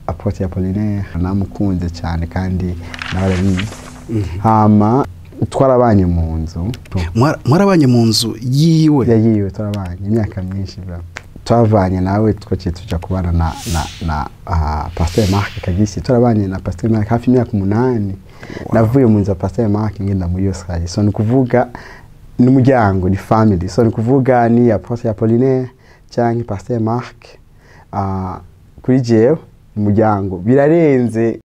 Apôtre Apollinaire namukunze cyane kandi nawe arabizi. Hama twarabanye mu nzu. Mwarabanye mu nzu yiwe? Ya yiwe, twarabanye imyaka myinshi bra. Twavanye nawe twaciye tuja kubana na Pasteur Marc Kagisi. Twarabanye na Pasteur Marc hafi imyaka 8. Navuye mu nzu ya Pasteur Marc ngenda muri Australia. So ni kuvuga n'umuryango, ni family. So ni kuvuga ni Apôtre Apollinaire cyangwa Pasteur Marc, kuri jewe umuryango birarenze.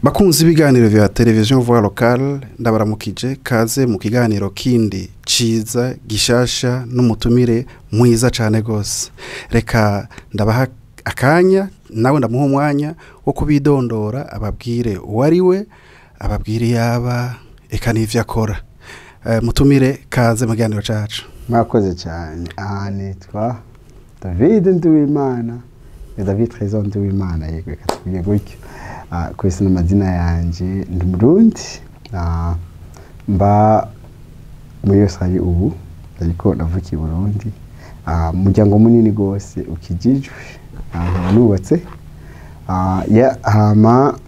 Bakunzi ibiganiro vya Television Voix Locale, ndabaramukije, kaze mu kiganiro kindi ciza gishasha n'umutumire mwiza cane gose. Reka ndabaha akanya nawe ndamuha umwanya wo kubidondora, ababwire uwariwe, ababwire yaba eka n'ivyo akora. Mutumire, kaze mu kiganiro cacu. Mwakoze cyane. Aha nitwa David Nduwimana, David Trésor Nduwimana, yego reka tuvuge gutyo. Kwese n'amazina yanje, ndi Murundi, mba muri Australia ubu, ariko navukiye i Burundi. Umuryango munini gose ukijijwe, nkaba nubatse. Hama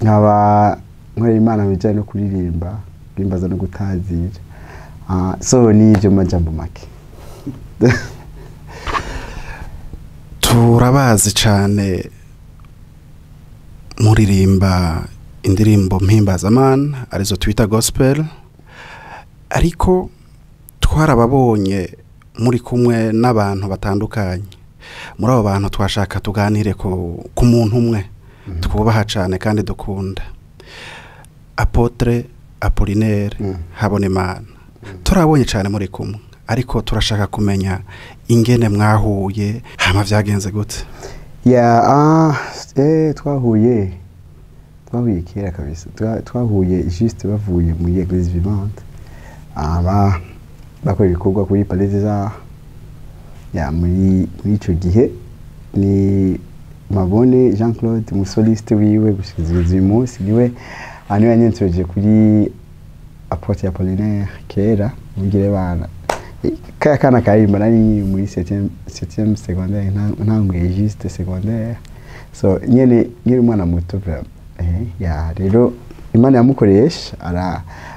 nkaba nkorera Imana mu bijanye no kuririmba, guhimbaza no gutazira. So ni ivyo majambo make. Turabazi cane muririmba indirimbo mpimbazamana arizo twita gospel, ariko twarababonye muri kumwe n'abantu batandukanye. Muri abo bantu twashaka tuganire ku muntu umwe twubaha cane kandi dukunda, Apôtre Apollinaire Habonimana. Turabonye cane muri kumwe, ariko turashaka kumenya ingene mwahuye, hama vyagenze gute? Ya, twahuye kera kabisa. Twahuye juste bavuye muri Église Vivante, aba bakora ibikorwa kuri Palais des Arts. Ya, muri ico gihe ni Mabone Jean Claude, umusoliste wiwe gushikiriza uyu munsi, niwe niwe yanyenseje kuri Apôtre Apollinaire kera mugire bana kaya kana karirimba. Nari muri 7e secondaire, ntanguye juste secondaire, so nyene nkiri umwana muto vraiment. Ya rero Imana yamukoresha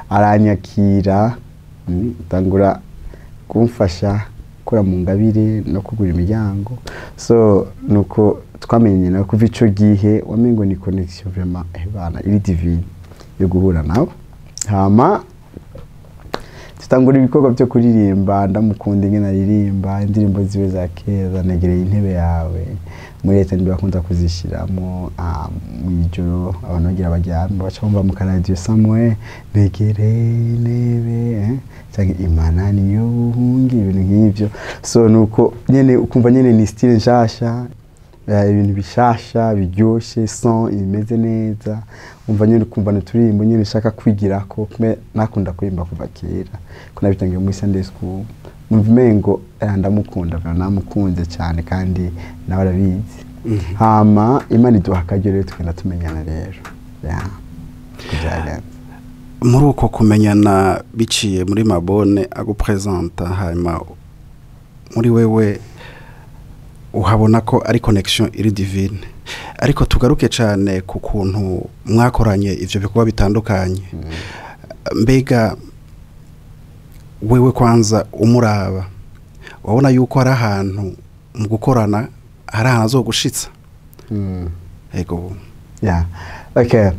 aranyakira, tangura kumfasha gukora mu ngabire no kugura imiryango. So nuko twamenye nawe kuva ico gihe, wamengo ni connexion vraiment, bana iri divine yo guhura nawe. Hama tutangura ibikorwa byo kuririmba, ndamukunda ingene aririmba indirimbo ziwe za kera, negereye intebe yawe muri leta ndi bakunda kuzishiramo mw'ijoro abantu bagira baryame, baca bumva mu karadio somewhere negereye intebe, canke Imana niyo buhungi, ibintu nk'ivyo. So nuko nyene ukumva nyene ni style nshasha, ibintu bishasha biryoshe, son imeze neza, umva nyene ukumva n'uturirimbo nyene nshaka kwigirako. Kume nakunda kuririmba kuva kera, ko nabitangiye muri Sunday school. Numva umengo ndamukunda, namukunze cyane kandi nawe arabizi. Hama Imana iduha akaryo rero tugenda tumenyana rero. Ya, byagenze. Muri uko kumenyana biciye muri Mabone agupresenta, hanyuma muri wewe uhabona ko ari connection iri divine. Ariko tugaruke cyane ku kuntu mwakoranye ivyo bikorwa bitandukanye. Mbega wewe kwanza umuraba wabona yuko ari ahantu mu gukorana hari ahantu azogushitsa? Ego. Yeah. Okay.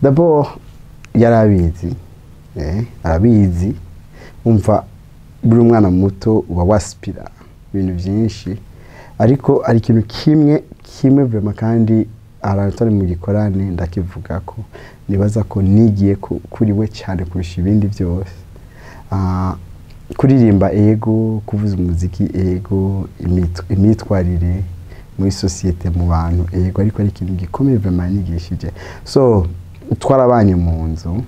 D'abord yarabizi. Arabizi. Umva buri mwana muto uba waspira ibintu byinshi, ariko ari ikintu kimwe vraiment kandi aratari mu gikorane ndakivuga ko nibaza ko nigiye kuri we cyane kurusha ibindi byose. Kuririmba ego, kuvuza umuziki ego, imyitwarire muri societe mu bantu ego, ariko ari ikintu gikomeye vraiment nigishije. So twarabanye mu nzu,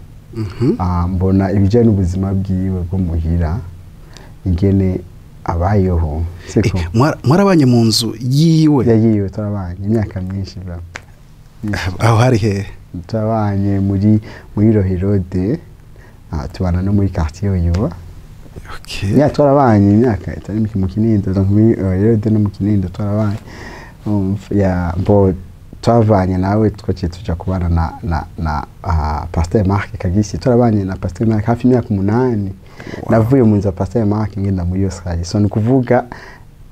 mbona ibijyanye n'ubuzima bwiwe bwo muhira ingene abayeho. Siko Mwarabanye mu nzu yiwe? Ya yiwe, twarabanye imyaka myinshi bra. Aho hari he? Twarabanye muri Rohero. Tubana no muri quartier uyuba. Okay. Ya, twarabanye imyaka itari mike mu Kinindo, donc muri rero no mu Kinindo twarabanye. Ya, bo twavanye nawe, twaciye tuja kubana na Pasteur Mark Kagisi. Twarabanye na Pasteur Mark hafi imyaka 8. Navuye mu nzu ya Pasteur Mark ngenda muri Australia. So ni kuvuga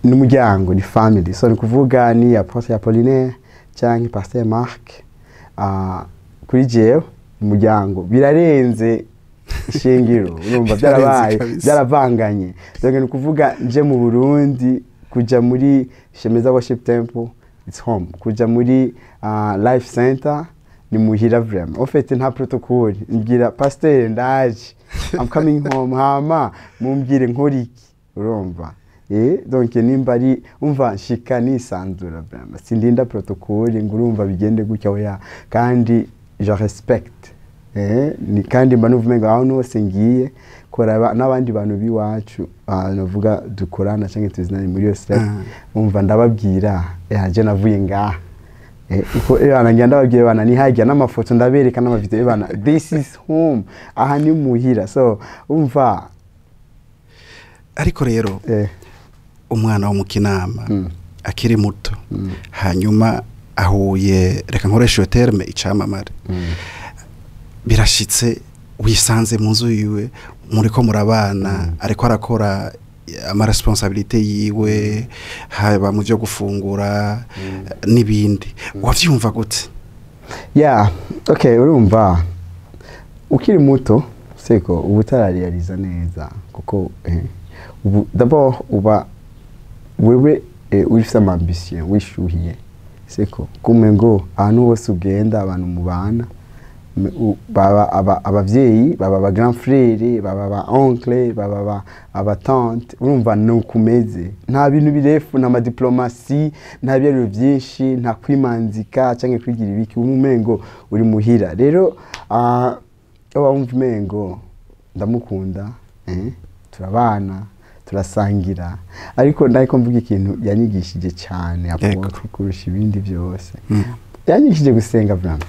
n'umuryango, ni family. So ni kuvuga ni Apôtre Apollinaire cyangwa Pasteur Mark, kuri jewe umuryango birarenze ishengero, urumva. Birarenze. Byarabaye Kabisa. Byaravanganye. Donc ni ukuvuga nje mu Burundi, kuja muri Shemeza Worship Temple, it's home. Kuja muri Life Center ni muhira vraiment. En fait, nta protocole, mbwira pasteur ndaje, I'm coming home, hama mumbwire nkora iki, urumva. Donc nimba ari umva nshika nisanzura vraiment, sindinda protocole ngo urumva bigende gutya, oya. Kandi je respecte, ni kandi mba numva umengo aho hose ngiye koraba n'abandi bantu b'iwacu, navuga dukorana cyangwa tuzinanye muri yose, umva ndababwira, je navuye ngaha. Uko bana ngenda ndababwira bana ni hajya n'amafoto ndabereka n'amavideo, bana this is home, aha ni muhira. So umva. Ariko rero umwana wo mu Kinama akiri muto, hanyuma ahuye, reka nkoresha iyo terme, icamamare, birashitse wisanze mu nzu yiwe, muriko murabana, ariko arakora amaresponsabilités yiwe, haba mu byo gufungura n'ibindi, wavyumva gute? Yeah, okay, urumva ukiri muto seko uba utarariyariza neza, kuko ubu d'abord uba wewe ufise amambition, wishuhiye seko kumwe ngo ahantu hose ugenda abantu mubana baba abavyeyi, baba aba grand frère, baba aba oncle, baba aba tante, urumva nuko umeze. Nta bintu birefu, nta madiplomasi, nta byariro byinshi, nta kwimanzika cyangwa kwigira ibiki, uba umengo uri muhira. Rero uba wumva umengo ndamukunda, turabana, turasangira. Ariko ndariko mvuga ikintu yanyigishije cyane, apôtre, kurusha ibindi byose, yanyigishije gusenga vraiment.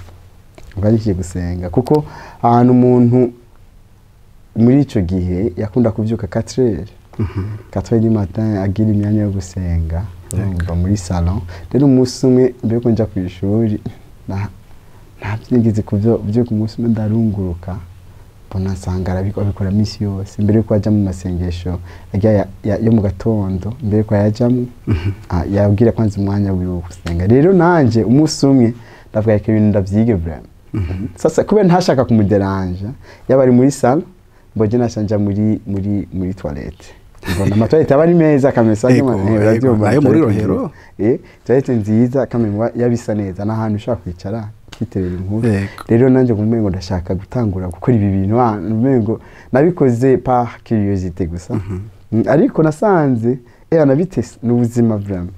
Yanyigishije gusenga kuko ahantu umuntu muri ico gihe yakunda kuvyuka 4 heures, 4 heures du matin, agira imyanya yo gusenga, urumva, muri salon. Rero umunsi umwe mbere yuko nja kw'ishuri, ntabyigeze kuvyuka, umunsi umwe ndarunguruka mbona nsanga abikora misi yose mbere yuko ajya mu masengesho ajya yo mu gatondo. Mbere yuko ayajamwo, yabwira kwanza umwanya wiwe wo gusenga. Rero nanje umunsi umwe ndavuga reka ibintu ndavyige vraiment. Sasa kubera ntashaka kumuderanja, yaba ari muri salon, mboje nashanja muri toilette, mbona amatoilette aba ari meza kamesa. Ego, nayo muri Rohero. Toilette nziza kamemwa yabisa neza, n'ahantu ushobora kwicara ukiterera inkuru. Rero nanjye ngo ndashaka gutangura gukora ibi bintu, umengo nabikoze par curiosité gusa. Ariko nasanze nabitese ni ubuzima vraiment.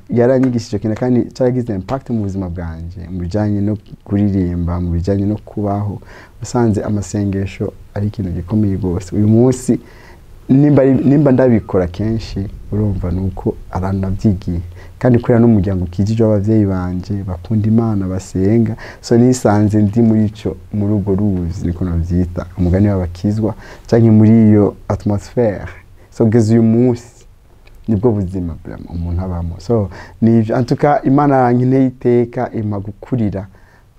Yaranyigishije ikintu kandi cyaragize impact mu buzima bwanje, mu bijyanye no kuririmba, mu bijyanye no kubaho. Nasanze amasengesho ari ikintu gikomeye rwose. Uyu munsi nimba ndabikora kenshi, urumva, nuko aranabyigiye, kandi kubera n'umuryango ukikije w'abavyeyi banje bakunda Imana, basenga. So nisanze ndi muri ico, muri urwo ruzi, niko navyita, umugani w'abakizwa, canke muri iyo atmosphère. So kugeza uyu munsi nibwo buzima vraiment umuntu abamo. So ni en tout cas Imana yankeneye iteka, impa gukurira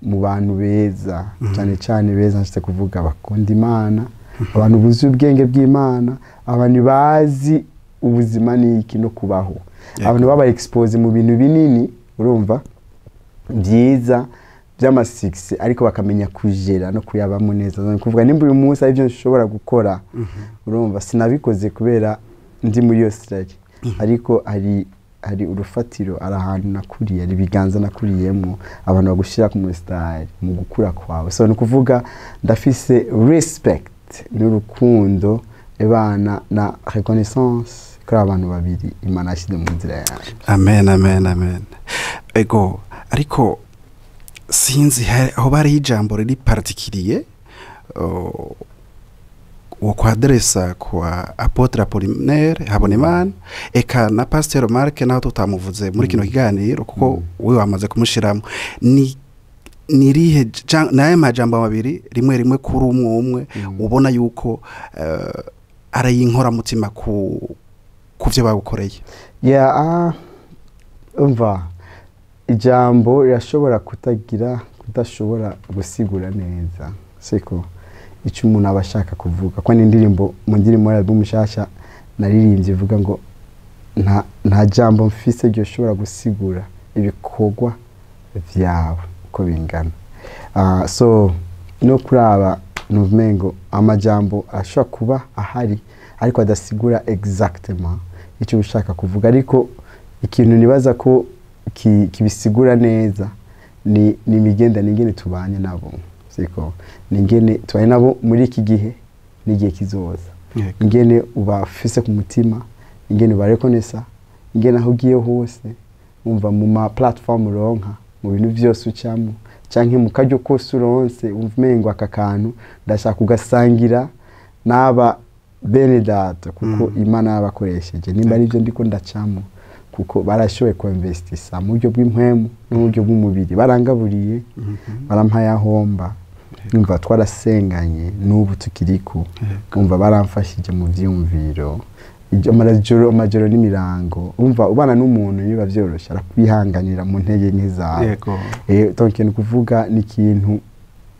mu bantu beza, cyane cyane beza nshitse kuvuga bakunda Imana, abantu buzuye ubwenge bw'Imana, abantu bazi ubuzima ni iki no kubaho, abantu baba expose mu bintu binini, urumva, byiza by'amasuccès, ariko bakamenya kujera no kuyabamo neza. Ni kuvuga nimba uyu munsi aribyo nshobora gukora, urumva, sinabikoze kubera ndi muri Australia, ariko hari urufatiro, ari ahantu nakuriye, hari ibiganza nakuriyemo, abantu bagushyira ku musitari mu gukura kwawe. So ni ukuvuga ndafise respect n'urukundo ebana na reconnaissance kuri abantu babiri Imana yashyize mu nzira yanjye. Amen, amen, amen. Ego, ariko sinzi aho bariho ijambo riri particulier wo kwadresa kwa Apôtre Apollinaire Habonimana eka na Pasteur Mark, naho tutamuvuze muri kino kiganiro kuko we wamaze kumushiramo, ni Nirihe naye majambo abiri, rimwe rimwe kuri umwe umwe, ubona yuko ari inkoramutima ku byo bagukoreye? Yeah, umva, ijambo rirashobora kutagira, kudashobora gusigura neza, siko, icyo umuntu aba ashaka kuvuga. Ko n'indirimbo, mu ndirimbo ya album nshasha naririmbye, ivuga ngo nta jambo mfise ryoshobora gusigura ibikorwa vyawe uko bingana. So no kuraba nuvumengo amajambo ashobora kuba ahari ariko adasigura exactement icyo ushaka kuvuga. Ariko ikintu nibaza ko kibisigura neza ni imigenda, n'ingene tubanye nabo, siko, n'ingene tubanye nabo muri iki gihe n'igihe kizoza, ingene ubafise ku mutima, ingene ubarekonesa, ingene aho ugiye hose, umva, mu ma platform uronka, mu bintu byose ucamo canke mu karyo kose uronse, umva umengo aka kantu ndashaka kugasangira n'aba bene data, kuko Imana yabakoresheje. Nimba ari byo ndiko ndacamo, kuko barashoboye kuinvestisa mu buryo bw'impwemu no mu buryo bw'umubiri, barangaburiye, barampaye ahomba, umva, twarasenganye, n'ubu tukiriko, umva, baramfashije mu vyiyumviro. Ibyo amajoro n'imirango, umva, ubana n'umuntu biba byoroshye, arakwihanganira mu ntege nke zawe. Donc ni ukuvuga ni ikintu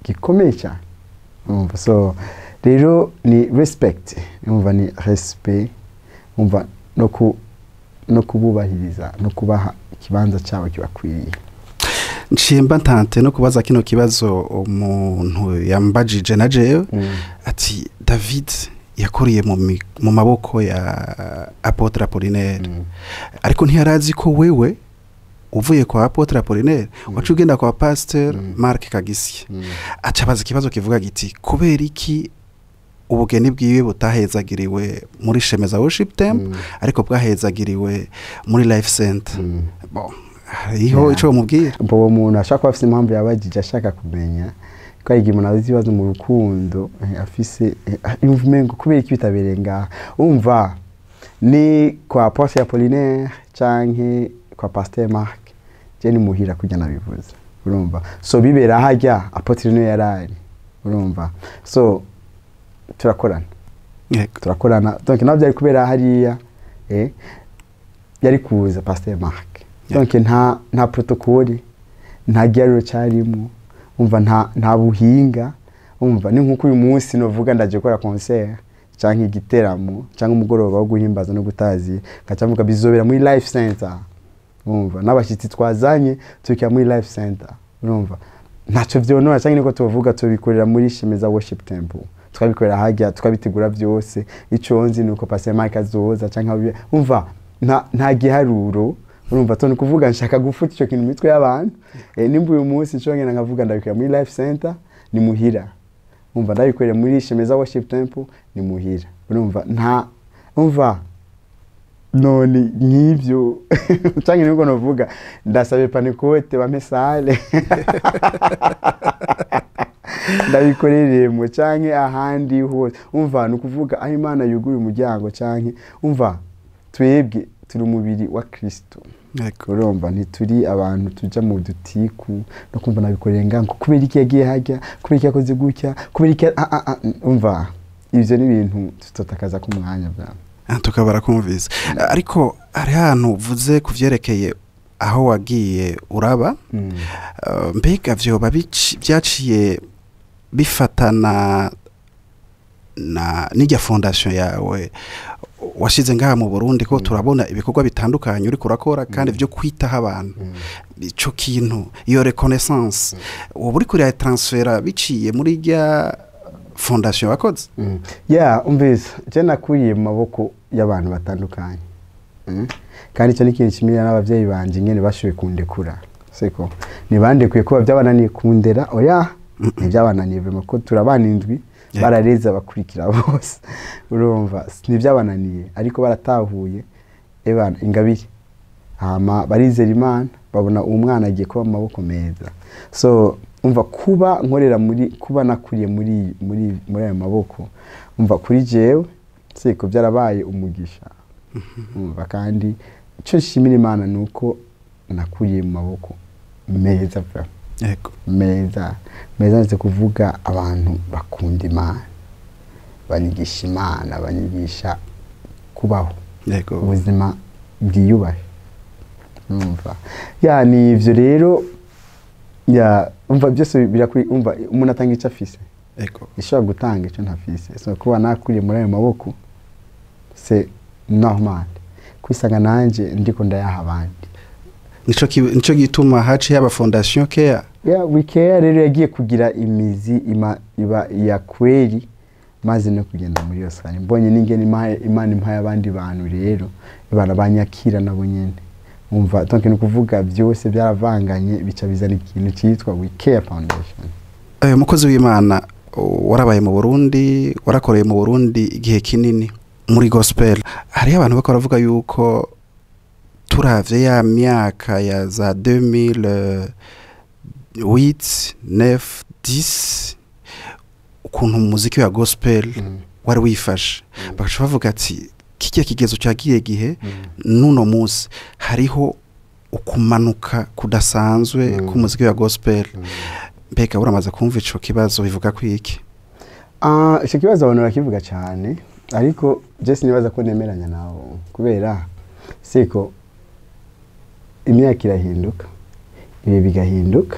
gikomeye cyane, umva. So rero ni respect, umva, ni respect, umva, no kububahiriza no kubaha ikibanza cyabo kibakwiriye. Nshimba ntante no kubaza kino kibazo umuntu yambajije na jewe, ati David yakuriye mu maboko ya Apôtre Apollinaire, ariko ntiyarazi ko wewe uvuye kwa Apôtre Apollinaire wacu ugenda kwa Pasteur Mark Kagisye. Aca abaza ikibazo kivuga giti: kubera iki ubugeni bwiwe butahezagiriwe muri Shemeza Worship Temple, ariko bwahezagiriwe muri Life Center? Bon, hariho ico bamubwira. Ubwo uwo muntu ashaka kuba afise impamvu yabajije, ashaka kumenya ko hari igihe umuntu azi ibibazo mu rukundo, afise, yumva umengo kubera iki bitabereye ngaha. Umva, ni kwa Apôtre Apollinaire canke kwa Pasteur Mark, je ni muhira kurya nabivuze, urumva. So bibera harya Apôtre niyo yarari, urumva. So turakorana. Turakorana, donc nabyo byari kubera hariya, yari kuza Pasteur Mark. Donc nta protocole, nta giharuro cyarimo, umva, nta buhinga. Umva, ni nkuko uyu munsi novuga ndaje gukora concert canke igiteramo canke umugoroba wo guhimbaza no gutazi, ngaca mvuga bizobera muri Life Center, umva, n'abashyitsi twazanye tukira muri Life Center, urumva ntacyo vyonona. Canke niko tuvuga tubikorera muri Shemeza Worship Temple, twabikorera harya, twabitegura byose. Ico nzi nuko Pastor Mike azoza canke umva, nta giharuro, urumva. To kuvuga nshaka gufuta ico kintu mu mitwe y'abantu. Nimba uyu munsi nshobora nkavuga ndabikorera muri Life Center, ni muhira. Umva, ndabikorera muri Shemeza Worship Temple, ni muhira, urumva. Nta, umva, none nk'ibyo canke nibwo novuga ndasabe Pentecôte bampe salle ndabikoreremo canke ahandi hose. Umva, ni ukuvuga aho Imana yuguruye umuryango, canke umva, twebwe turi umubiri wa Kristo. Urumva, ntituri abantu tuja mu dutiku no kumva nabikoreye ngango, kubera iki yagiye hajya, kubera iki yakoze gutya, kubera iki umva, ivyo ni ibintu tutotakaza ku mwanya bwa. Tukaba barakumvise, ariko hari ahantu uvuze ku vyerekeye aho wagiye uraba. Mbega vyoba byaciye bifatana na n'irya fondation yawe washize ngaha mu Burundi, ko turabona ibikorwa bitandukanye uriko urakora kandi vyo kwitaho abantu? Ico kintu, iyo reconnaissance, ubu uri kuriya transfera biciye muri irya fondation wakoze? Yeah, umvise, je nakuriye mu maboko y'abantu batandukanye. Kandi icyo ni ikintu nshimira n'abavyeyi banje, ingene bashoboye kundekura, siko ntibandekuye kuba byabananiye kundera, oya, ntibyabananiye vraiment, ko turabana indwi. Barareza bakurikira bose, urumva, ntibyabananiye, ariko baratahuye ebana ingabire, hama barizera Imana, babona uwo mwana agiye kuba mu maboko meza. So umva, kuba nkorera muri, kuba nakuriye muri ayo maboko, umva, kuri jewe siko byarabaye umugisha, umva. Kandi icyo nshimira Imana ni uko nakuriye mu maboko meza pe. Yego. Meza meza, nzi kuvuga abantu bakunda Imana, banyigisha Imana, banyigisha kubaho ubuzima bwiyubahe. Umva, ya, ni ivyo rero. Ya, umva, byose birakwi. Umva, umuntu atanga icyo afise. Ishobora gutanga icyo ntafise. So kuba nakuriye muri ayo maboko, c'est normal kwisanga nanje ndiko ndayaha abandi. Nico gituma haciye haba Fondation Care. Ya, We Care rero yagiye kugira imizi ima, iba iya kweri maze no kugenda muri Australia, mbonye n'ingene Imana impaye abandi bantu rero bana banyakira nabo nyene. Umva, donc ni ukuvuga byose byaravanganye, bica bizana ikintu cyitwa We Care Foundation. Mukozi w'Imana, warabaye mu Burundi, warakoreye mu Burundi igihe kinini muri gospel. Hariho abantu bako baravuga yuko turavye ya myaka ya za 2008, 9, 10, ukuntu umuziki wa gospel wari wifashe, bagaca bavuga ati kijya kigezo cyagiye gihe, n'uno munsi hariho ukumanuka kudasanzwe k'umuziki wa gospel. Mbega uramaze kumva ico kibazo, bivuga ko iki? Ah, icyo kibazo abantu barakivuga cyane, ariko je sinibaza ko nemeranya nabo, kubera siko imyaka irahinduka, ibi bigahinduka,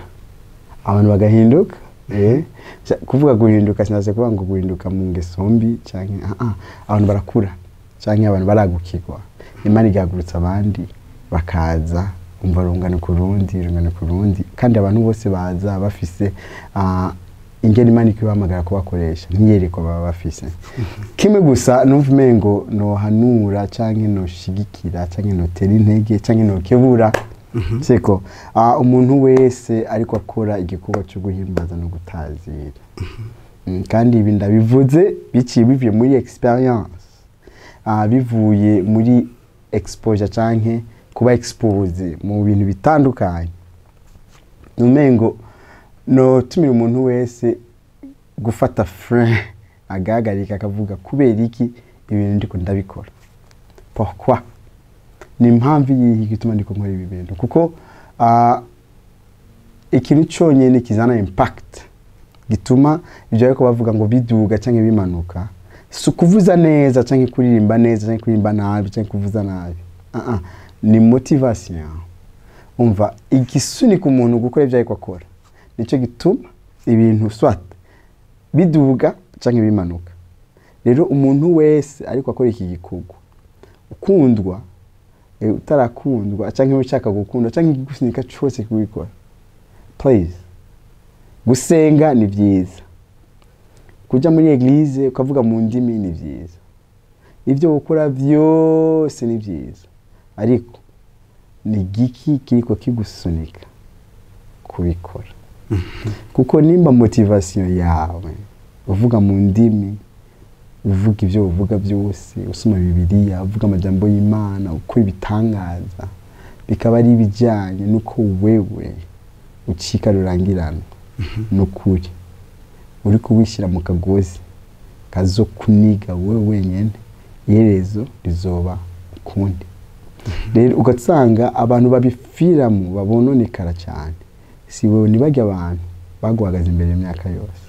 abantu bagahinduka. Kuvuga guhinduka, sinaze kuvuga ngo guhinduka mu ngeso mbi canke abantu barakura canke abantu baragukirwa, Imana igahagurutsa abandi bakaza. Umva, rungano ku rundi, rungano ku rundi, kandi abantu bose baza bafise ingene Imana ikibahamagara kubakoresha, ntiyerekwa baba bafise. Kimwe gusa numva umengo nohanura canke noshigikira canke notera intege canke nokebura, siko umuntu wese ariko akora igikorwa cyo guhimbaza no gutazira. Kandi ibi ndabivuze biciye bivuye muri experience, bivuye muri exposure canke kuba expose mu bintu bitandukanye. Umengo notumira umuntu wese gufata frein, agahagarika, akavuga: kubera iki ibintu ndiko ndabikora? Pourquoi? Ni impamvu yihe igituma ndiko nkora ibi bintu? Kuko ikintu cyonyine kizana impact gituma ibyo ariko bavuga ngo biduga cyangwa bimanuka, si ukuvuza neza cyangwa kuririmba neza cyangwa kuririmba nabi cyangwa kuvuza nabi. Ni motivation. Umva, igisunika umuntu gukora ibyo ariko akora nicyo gituma ibintu soit biduga cyangwa bimanuka. Rero umuntu wese ariko akora iki gikorwa, ukundwa, utarakundwa, cyangwa ushaka gukundwa, cyangwa igigusunika cyose kubikora, please, gusenga ni byiza, kujya muri église ukavuga mu ndimi ni byiza, ibyo gukora byose ni byiza, ariko ni giki kiriko kigusunika kubikora? Kuko nimba motivation yawe uvuga mu ndimi, uvuga ibyo uvuga byose, usoma Bibiliya, uvuga amajambo y'Imana, ukora ibitangaza, bikaba ari ibijyanye n'uko wewe ucika rurangirana n'ukuri, uri kuwishyira mu kagozi kazokuniga wowe wenyine, iherezo rizoba ukundi. Rero ugasanga abantu babifiramo babononekara cyane si wowe, ntibajya abantu baguhagaze imbere imyaka yose,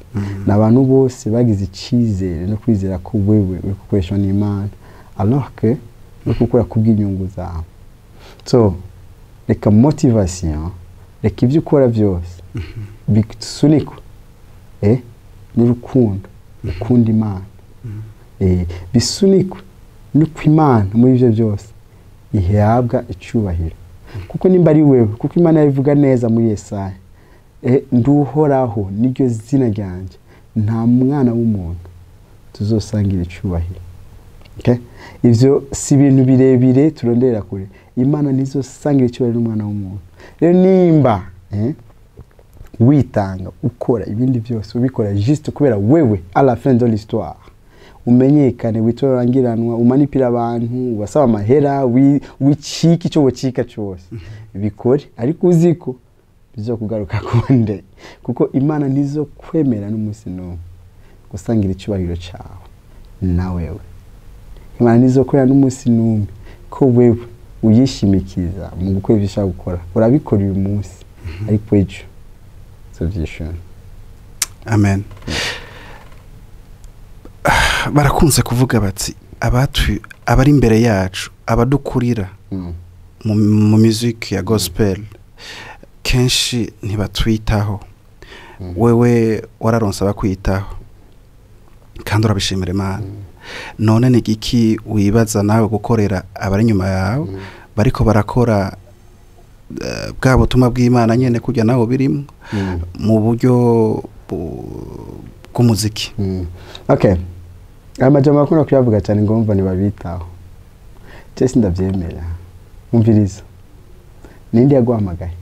ni abantu bose bagize icyizere no kwizera ko wewe uri gukoreshwa n'Imana, alors que uri gukora kubw'inyungu zawe. So reka motivation, reka ibyo ukora byose bisunikwe n'urukundo ukunda Imana, bisunikwe n'uko Imana muri ibyo byose ihabwa icyubahiro. Kuko nimba ari wewe, kuko Imana yabivuga neza muri Yesaya, nduhoraho niryo zina ryanjye, nta mwana w'umuntu tuzosangira icyubahiro. Okay? Ivyo si ibintu birebire turondera kure. Imana ntizosangira icyubahiro n'umwana w'umuntu. Rero nimba witanga, ukora ibindi byose, ubikora juste kubera wewe à la fin de l'histoire umenyekane, witorangiranwa, umanipira abantu, ubasaba amahera, wicika icyo wocika cyose, bikore ariko uziko bizokugaruka kunde, kuko Imana ntizokwemera n'umunsi n'umwe gusangira icyubahiro cyawe na wewe. Imana ntizokwemera n'umunsi n'umwe ko wewe uyishimikiza mu gukora ibyo ushaka gukora. Urabikora uyu munsi, ariko ejo Tubyishura. Amen. Barakunze kuvuga bati abari imbere yacu, abadukurira mu music ya gospel, kenshi ntibatwitaho. Wewe wararonse abakwitaho kandi urabishimira Imana. None ni igiki wibaza nawe gukorera abari inyuma yawe bariko barakora bwa butumwa bw'Imana nyene kujya nawe birimo mu buryo bw'umuziki? Okay, amajambo akunda kuyavuga cyane ngo mva ntibabitaho. Je sindavyemera. Umviriza, ninde yaguhamagaye?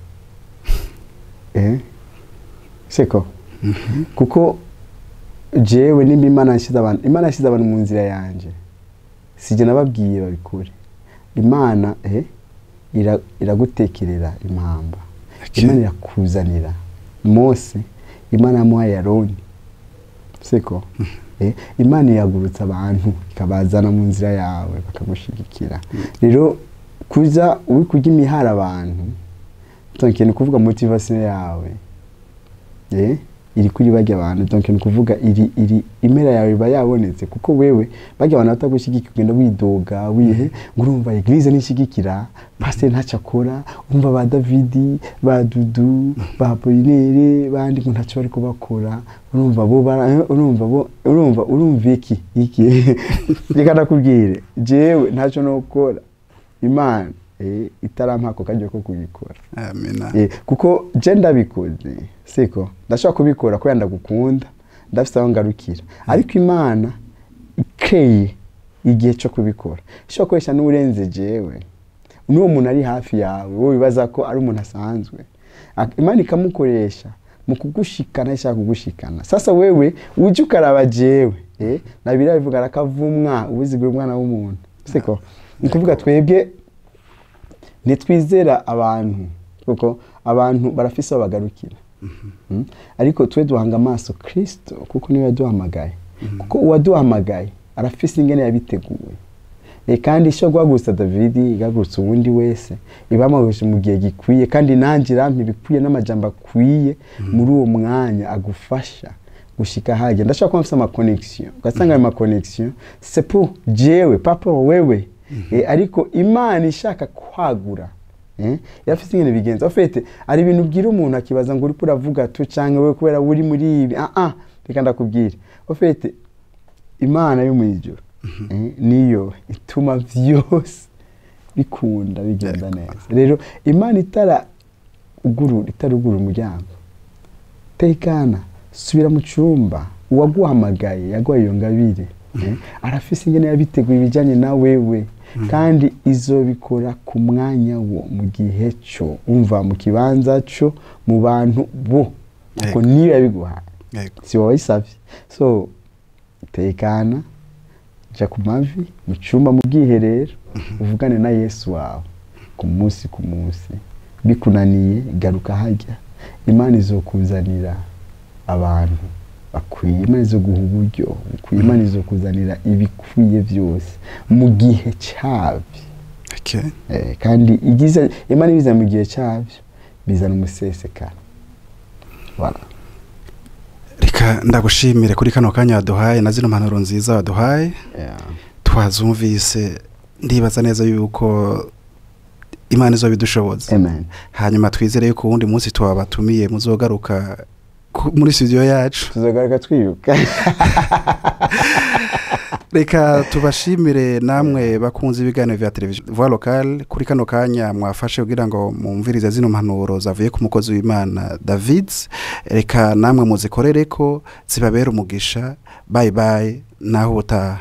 Seko kuko jewe nimba Imana yashyize abantu, Imana yashyize abantu mu nzira yanje, sije nababwiye babikore. Imana iragutekerera impamba. Imana irakuzanira Mose, Imana yamuhaye Aroni. Seko Imana yagurutsa abantu ikabazana mu nzira yawe bakagushigikira. Rero kuza uri kurya imihara abantu, donc ni kuvuga motivation yawe iri kuri barya abantu, donc ni kuvuga iri imera yawe iba yabonetse, kuko wewe barya abantu batagushigikira ugenda widoga wihe ngo urumva eglise nishigikira, pasteur ntacyo akora, urumva ba Davidi, ba Dudu, ba Polinere bandi ngo ntacyo bariko bakora, urumva bo urumva bo urumva urumva iki iki. Reka ndakubwire, jewe ntacyo nokora Imana itarampa ako karyo ko kubikora. Amina. Kuko je ndabikoze, siko ndashobora kubikora kubera ndagukunda, ndafise aho ngarukira, ariko Imana ikeye igihe cyo kubikora ishobora gukoresha n'urenze jewe, n'uwo muntu ari hafi yawe wowe wibaza ko ari umuntu asanzwe, Imana ikamukoresha mu kugushikana, ishaka kugushikana. Sasa wewe uje ukaraba jewe, na biriya bivuga arakavumwa ubuzigura umwana w'umuntu, siko ni kuvuga twebwe ntitwizera abantu, kuko abantu barafise aho bagarukira. Ariko twe duhanga amaso Kristo, kuko niwe yaduhamagaye. Kuko uwaduhamagaye arafise ingene yabiteguye. Kandi isho guhagurutsa Davidi, igahagurutsa uwundi wese, ibamuhuje mu gihe gikwiye, kandi nanjye irampa ibikwiye n'amajambo akwiye muri uwo mwanya agufasha gushika hajya. Ndashaka kuba mfise ama connection, ugasanga ayo ma connection c'est pour jewe, pas pour wewe. Ariko Imana ishaka kwagura, yafise ingene bigenza. En fait ari ibintu ubwira umuntu akibaza ngo uriko uravuga tu canke wewe kubera uri muri ibi. Reka ndakubwira, en fait Imana yo mwijuru niyo ituma vyose bikunda bigenda neza. Rero Imana itarugura umuryango, tekana, subira mu cyumba, uwaguhamagaye yaguhaye iyo ngabire, arafise ingene yabiteguye ibijyanye na wewe, kandi izobikora ku mwanya wo mu gihe cyo, umva mu kibanza cyo, mu bantu bo, kuko niyo yabiguhaye, si wowe wayisavye. So tekana, jya ku mavi mu cyumba mu bwiherero, uvugane na Yesu wawe ku munsi ku munsi. Bikunaniye garuka hajya, Imana izokuzanira abantu bakwiye, Imana izoguha uburyo bukwiye, Imana izokuzanira ibikwiye byose mu gihe cyabyo. Kandi igize Imana ibiza mu gihe cyabyo bizana umusesekara. Voilà. Reka ndagushimire kuri kano kanya waduhaye na zino mpanuro nziza waduhaye. Twazumvise, ndibaza neza yuko Imana izobidushoboza. Amen. Hanyuma twizere yuko uwundi munsi twabatumiye muzogaruka muri studio yacu. Tuzogaruka twiruka. Reka tubashimire namwe bakunze ibiganiro vya televiziyo Voix Locale kuri kano kanya mwafashe kugira ngo mumvirize zino mpanuro zavuye ku mukozi w'Imana David. Reka namwe muzikorereko zibabera umugisha. Bye bye, naho ubutaha.